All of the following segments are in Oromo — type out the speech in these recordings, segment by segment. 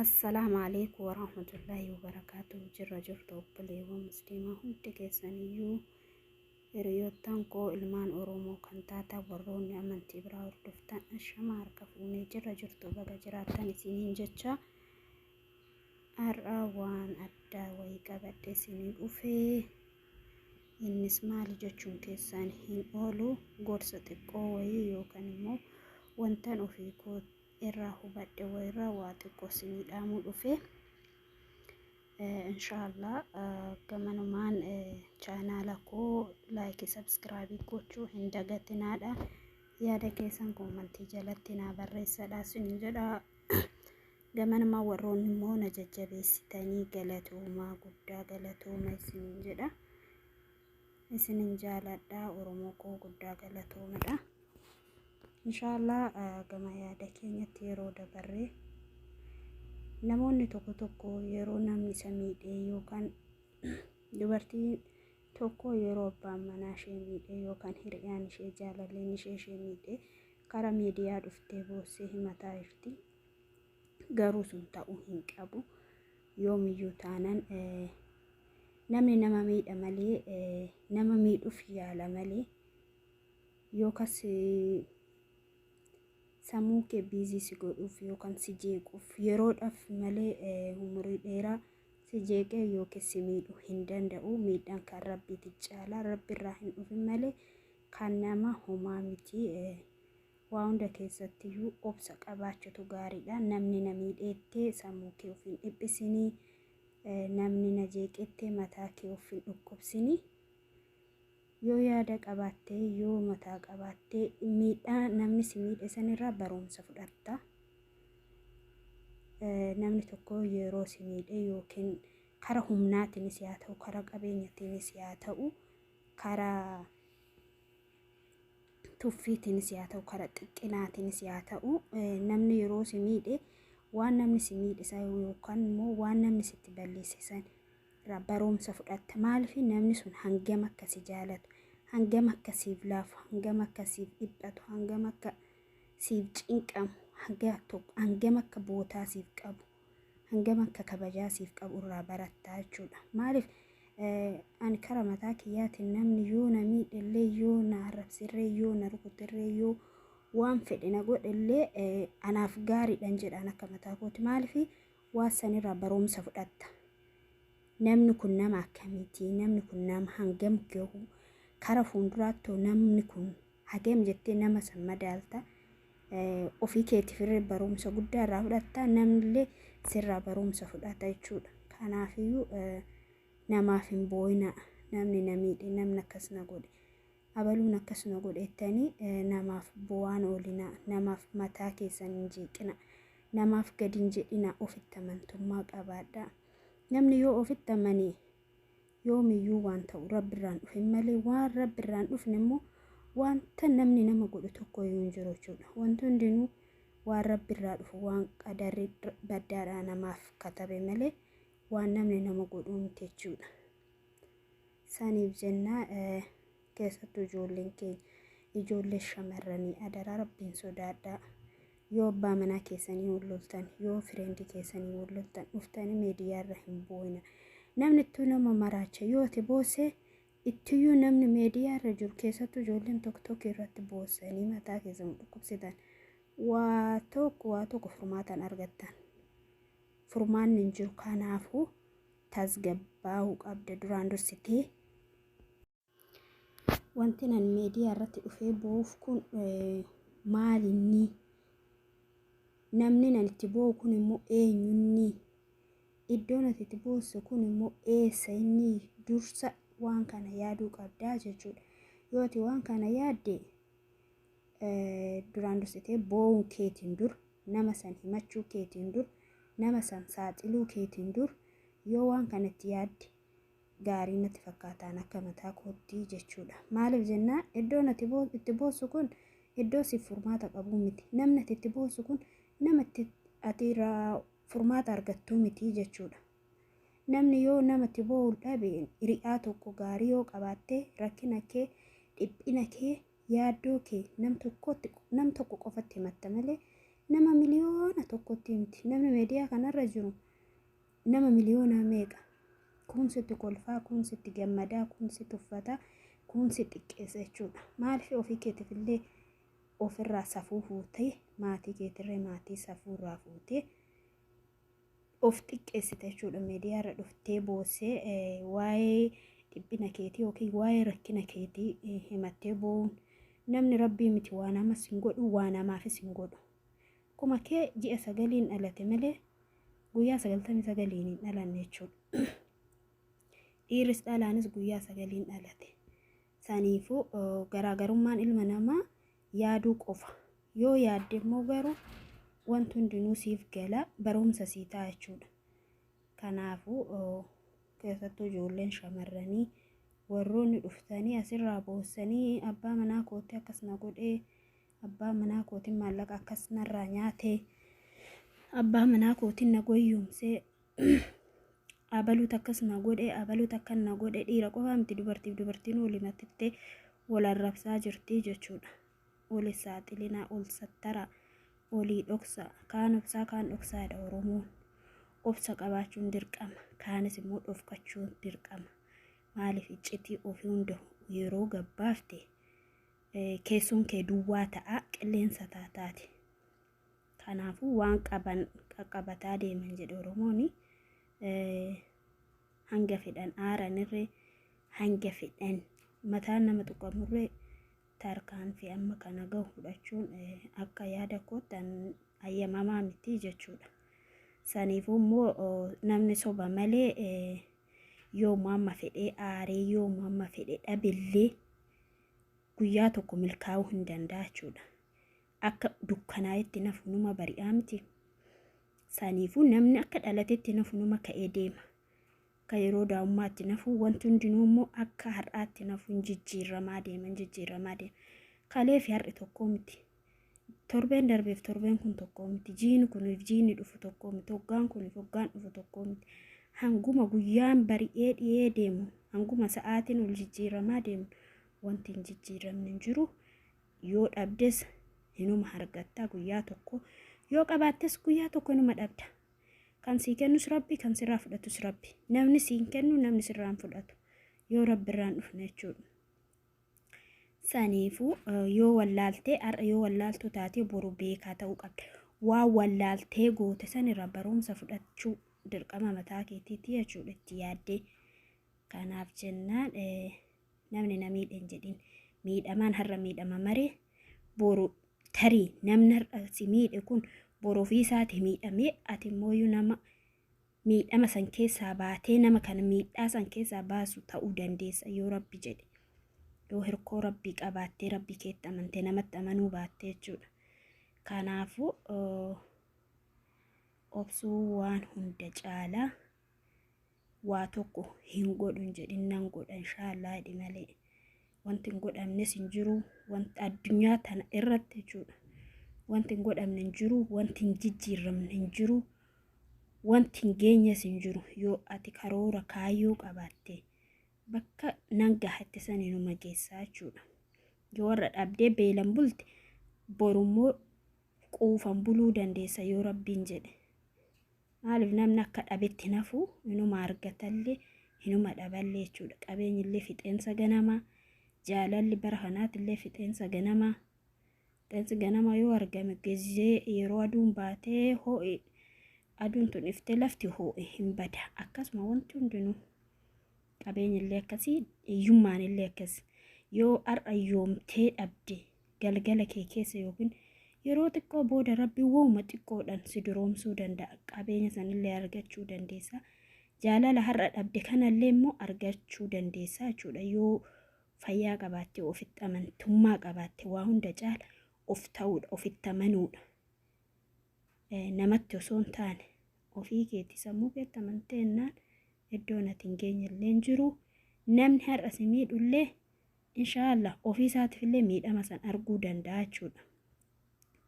Assalaamu alaikum warahmatullaahi wabarakaatuh. Jirra jirtu obboleewwan musliimaa hundi keessaniyyuu, hiriyoottan koo ilmaan Oromoo kan taatan, warroonni amantii biraa hordoftan, ashama harka fuunee, jirra jirtu, baga jiraattan isiniin jecha. Har'a waan addaa wayii qabadhe isinii dhufee. Innis maali jechuun keessaan hin oolu, gorsa xiqqoo wayii yookaan immoo wantan ofii koo irraa hubadhe wayirraa waa xiqqoo isinii dhaamuu dhufe. Inshaallah gamanumaan chaanaala koo like, subscribe gochuu hin dagatinaadha. Yaada keessan koomantii jalatti naa barreessadha isinin jedha. Gamanumaan warroonni immoo na jajjabeessitanii, galatoomaa, guddaa galatooma isinin jedha. Isinin jaaladha, Oromoo koo, guddaa galatoomadha. Inshaallah gama yaada keenyatti yeroo dabarree, namoonni tokko tokko yeroo namni isa miidhee yookaan dubartiin tokko yeroo abbaan manaa ishee miidhee yookaan hiriyaan ishee, jaalalleen ishee ishee miidhee, karaa miidiyaa dhuftee boossee himataa jirti. Garuu sun ta'uu hin qabu. Yoomiyyuu taanan namni nama miidha malee, nama miidhuuf yaala malee, yookas sammuu kee busy si godhuuf yookaan si jeequuf yeroodhaaf malee, umurii dheeraa si jeeqee yookiin si miidhuu hin danda'u. Miidhaan kan rabbiiti caalaa, rabbiirraa hin dhufin malee kan nama homaa miti. Waa hunda keessattiyyuu obsa qabaachuutu gaariidha. Namni na miidheettee sammuu kee of hin dhiphisinii. Namni na jeeqettee mataa kee of hin dhukkubsinii. Yoo yaada qabaattee, yoo mataa qabaattee, miidhaa namni si miidhe sanirraa barumsa fudhatta. Namni tokko yeroo si miidhe, yookiin karaa humnaatiinis haa ta'u, karaa qabeenyatiinis haa ta'u, karaa tuffiitiinis haa ta'u, karaa xiqqinaatiinis haa ta'u, namni yeroo si miidhe, waan namni si miidhe san yookaan immoo waan namni sitti balleesse san irraa barumsa fudhatta. Maaliif? Namni sun hangam akka si jaalatu, hangam akka siif laafu, hangam akka siif dhiphatu, hangam akka siif cinqamu, hangam akka bootaa siif qabu, hangam akka kabajaa siif qabu irraa barattaa jechuudha. Maaliif, ani kara mataa kiyyaatiin namni yoo na miidhellee, yoo na arrabsirree, yoo na rukutirree, yoo waan fedhe na godhellee, anaaf gaariidhaan jedhaan akka mataa kooti. Maaliif? Waan sanirraa barumsa fudhatta. Namni kun nama akkamiiti? Namni kun nama hangam gahu? Kara fuulduraatti namni kun hagam jettee nama san madaalta. Ofii keetiif barumsa guddaa irraa fudhatta. Namnillee sirraa barumsa fudhata jechuudha. Kanaafiyyuu namaaf hin boo'ina. Namni na miidhe, namni akkas na godhe, abaluun akkas na godhe jettanii namaaf bu'aan oolina. Namaaf mataa keessan hin jeeqina. Namaaf gadi hin jedhina. Ofitti amantummaa qabaadha. Namni yoo ofitti amane yoomiyyuu waan ta'u rabbirraan dhufin malee, waan rabbirraan dhufne immoo wanta namni nama godhu tokko iyyuu hin jiru jechuudha. Wanti hundinuu waan rabbirraa dhufu, waan qadarri baddaadhaa namaaf katabe malee, waan namni nama godhuu miti jechuudha. Saniif jennaa, keessattuu ijoolleen keenya, ijoollee shamarranii, adaraa rabbiin sodaadhaa. Yoo abbaa manaa keessanii wal loltan, yoo friend keessanii wal loltan, dhuftanii miidiyaarra hin boo'ina. Namni ittuu nama maraacha yoo ati boosse ittiyyuu namni miidiyaarra jiru, keessattuu ijoolleen tokko tokko irratti boossanii mataa keessan dhukkubsitan. Waa tokko waa tokko furmaatan argattan. Furmaanni hin jiru. Kanaafuu tasgabbaa'uu qabda duraan dursitee. Wanti nan miidiyaa irratti dhufee boo'uuf kun maalinni? Namni nan itti boo'u kun immoo eenyunni? Iddoon ati itti boossu kun immoo eessa inni? Dursa waan kana yaaduu qabdaa jechuudha. Yoo ati waan kana yaadde, duraan dursitee boo'uu keetiin dur, nama san himachuu keetiin dur, nama san saaxiluu keetiin dur, yoo waan kanatti yaadde gaarii natti fakkaataan akka mataa kootti jechuudha. Maaliif jennaan, iddoon ati itti boossu kun iddoo siif furmaata qabuu miti. Namni ati itti boossu kun nama itti ati irraa furmaata argattuu miti jechuudha. Namni yoo nama itti boo'u dhabe, hiriyaa tokko gaarii yoo qabaatte, rakkina kee, dhiphina kee, yaaddoo kee nam tokkotti, nam tokko qofatti himatta malee Nama miliyoona tokkotti himti. Namni miidiyaa kanarra jiru nama miliyoona meeqa? Kun sitti kolfaa, kun sitti gammadaa, kun si tuffataa, kun si xiqqeessa jechuudha. Maaliif ofii keetiif illee ofirraa safuu fuutee, maatii keetirree maatii safuurraa fuutee of xiqqeessite jechuudha. Miidiyaarra dhuftee boossee waa'ee dhiphina keetii yookiin waa'ee rakkina keetii himattee boo'uun, namni rabbii miti, waa namas hin godhu, waa namaafis hin godhu. Akkuma kee ji'a 9n dhalate malee guyyaa 99n hin dhalanne jechuudha. Dhiirris dhalaanis guyyaa 9n dhalate. Saniifuu garaagarummaan ilma namaa yaaduu qofa. Yoo yaadde immoo garuu wanti hundinuu siif gala, barumsa sii ta'a jechuudha. Kanaafuu keessattuu ijoolleen shamarranii warroonni dhuftanii asirraa boossanii, abbaa manaa kootti akkas na godhee, abbaa manaa kootiin maallaqa akkas narraa nyaatee, abbaa manaa kootiin na goyyomsee, abaluutu akkas na godhe, abaluutu akkan na godhe. Dhiira qofaa miti, dubartiif dubartiin wal himatittee wal arrabsaa jirti jechuudha. Wal saaxilinaa, ol sattaraa, olii dhoksaa, kaan obsaa kaan dhoksaadha Oromoon. Obsa qabaachuun dirqama, kaanis immoo dhofkachuun dirqama. Maaliif iccitii ofii hunda yeroo gabbaafte keessoon kee duwwaa ta'a, qilleensa taataati. Kanaafuu waan qaban qaqqabataa deeman jedhe Oromoon. Hanga fedhan aaranirree, hanga fedhan mataan nama tuqamurree, tarkaanfii amma kana gahu fudhachuun akka yaada kootti ayyamamaa miti jechuudha. Saniifuu immoo namni soba malee yooma amma fedhee aaree, yooma amma fedhee dhabillee, guyyaa tokko milkaa'uu hin danda'a jechuudha. Akka dukkanaa'etti nafu numa bari'aa miti. Saniifuu namni akka dhalatetti nafu numa ka'ee deema. Akka yeroo daa'ummaatti nafu, wanti hundinuu immoo akka har'aatti nafu, hin jijjiiramaa deema, hin jijjiiramaa deema. Kalee fi har'i tokko miti. Torbeen darbeef torbeen kun tokko miti. Jiini kuniif jiini dhufu tokko miti. Hoggaan kuniif hoggaan dhufu tokko miti. Hanguma guyyaan bari'ee dhiyee deemu, hanguma sa'aatiin ol jijjiiramaa deemu, wanti hin jijjiiramne hin jiru. Yoo dhabdes hinuma argatta guyyaa tokko. Yoo qabaattes guyyaa tokko hinuma dhabda. Kan sii kennus Rabbi, kan sirraa fudhatus Rabbi. Namni siin kennu, namni sirraa hin fudhatu. Yoo Rabbi irraa hin dhufne jechuudha. Saniifuu yoo wallaaltee har'a, yoo wallaaltuu taate, boru beekaa ta'uu qabda. Waan wallaaltee goote sanirraa barumsa fudhachuu dirqama mataa keetiiti jechuudha, itti yaaddee. Kanaaf jennaan namni na miidhe hin jedhin. Miidhamaan har'a miidhama maree boru tarii namni har'a si miidhe kun boru ofii isaati miidhamee, ati immoo nama miidhama san keessaa baatee nama kana miidhaa san keessaa baasu ta'uu dandeessa, yoo Rabbi jedhe. Yoo hirkoo Rabbii qabaattee, Rabbii keetti amantee, namatti amanuu baattee jechuudha. Kanaafuu obsuu waan hunda caalaa. Waa tokko hin godhu hin jedhin, nan godha inshaallah jedhi malee. Wanti hin godhamnes hin jiru wanti addunyaa tana irratti jechuudha. Wanti hin godhamne hin jiru, wanti hin jijjiiramne hin jiru, wanti hin geenyes hin jiru. Yoo ati karoora kaayyoo qabaatte, bakka nan gahatte saninuma geessaa jechuudha. Yoo warra dhabdee beelan bulte, borummoo quufan buluu dandeessa, yoo Rabbiin jedhe. Maaliif namni akka dhabetti nafu, inuma argatallee inuma dhaballee jechuudha. Qabeenyillee fixeensa ganamaa, jaalalli bara kanaatillee fixeensa ganamaa. Fixeensi ganamaa yoo argame, gizee yeroo aduun baatee ho'i, aduun tun iftee lafti ho'e, hin bada. Akkasuma wanti hundinuu, qabeenyillee akkasii, hiyyummaanillee akkas. Yoo har'a yoomtee dhabde, galgala kee keessa yookiin yeroo xiqqoo booda Rabbi wooma xiqqoodhaan si duroomsuu danda'a. Qabeenya sanillee argachuu dandeessa. Jaalala har'a dhabde kanallee immoo argachuu dandeessa jechuudha. Yoo fayyaa qabaatte, ofitti amantummaa qabaatte, waa hunda caala of ta'uudha, ofitti amanuudha. Namatti osoo hin taane ofii keetti sammuu keetti amantee jennaan, iddoon ati hin geenye illee hin jiru. Namni har'a si miidhullee inshaallah ofii isaatiif illee miidhama san arguu danda'a jechuudha.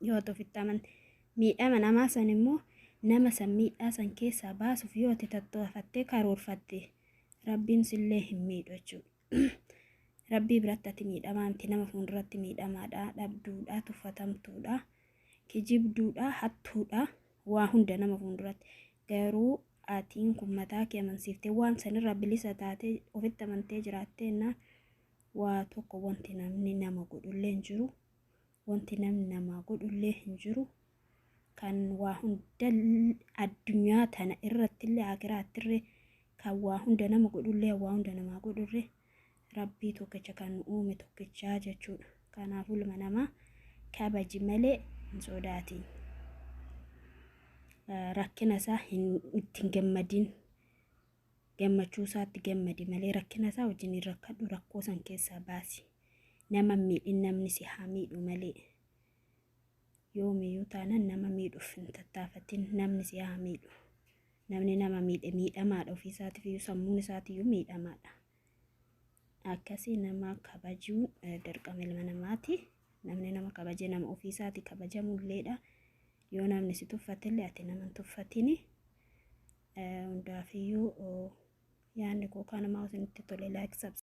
Yoo ati ofitti amante, miidhama namaa san immoo nama san miidhaa san keessaa baasuuf yoo ati tattaafattee karoorfatte, Rabbiin sillee hin miidhu jechuudha. Rabbii biratti ati miidhamaa miti, nama fuulduratti miidhamaadha, dhabduudha, tuffatamtuudha. Kijibduudha, hattuudha, waa hunda nama fuulduratti. Garuu atiin kun mataa kee amansiiftee waan sanirraa bilisa taatee ofitti amantee jiraattee jennaan waa tokko wanti namni nama godhullee hin jiru. Wanti namni namaa godhullee hin jiru. Kan waa hunda addunyaa tana irrattillee akiraattillee kan waa hunda nama godhullee waa hunda namaa godhullee Rabbii tokkicha kan nu uume tokkichaa jechuudha. Kanaafuu ilma namaa kabaji malee hin sodaatin. Rakkina isaa hin ittiin gammadin. Gammachuu isaatti gammadi malee rakkina isaa wajjin hin rakkadhu, rakkoo san keessaa baasi. Nama miidhin, namni si haa miidhu malee. Yoomiyyuu taanaan nama miidhuuf hin tattaafatin, namni si haa miidhu. Namni nama miidhe miidhamaadha, ofii isaatiif iyyuu sammuun isaatiiyyuu miidhamaadha. Akkasii nama kabajuun dirqama ilma namaati. Namni nama kabaje nama ofii isaati kabajamulleedha. Yoo namni si tuffatillee ati nama hin tuffatini. Hundaafiyyuu yaadni koo kanumaa, isinitti tole like, subscribe.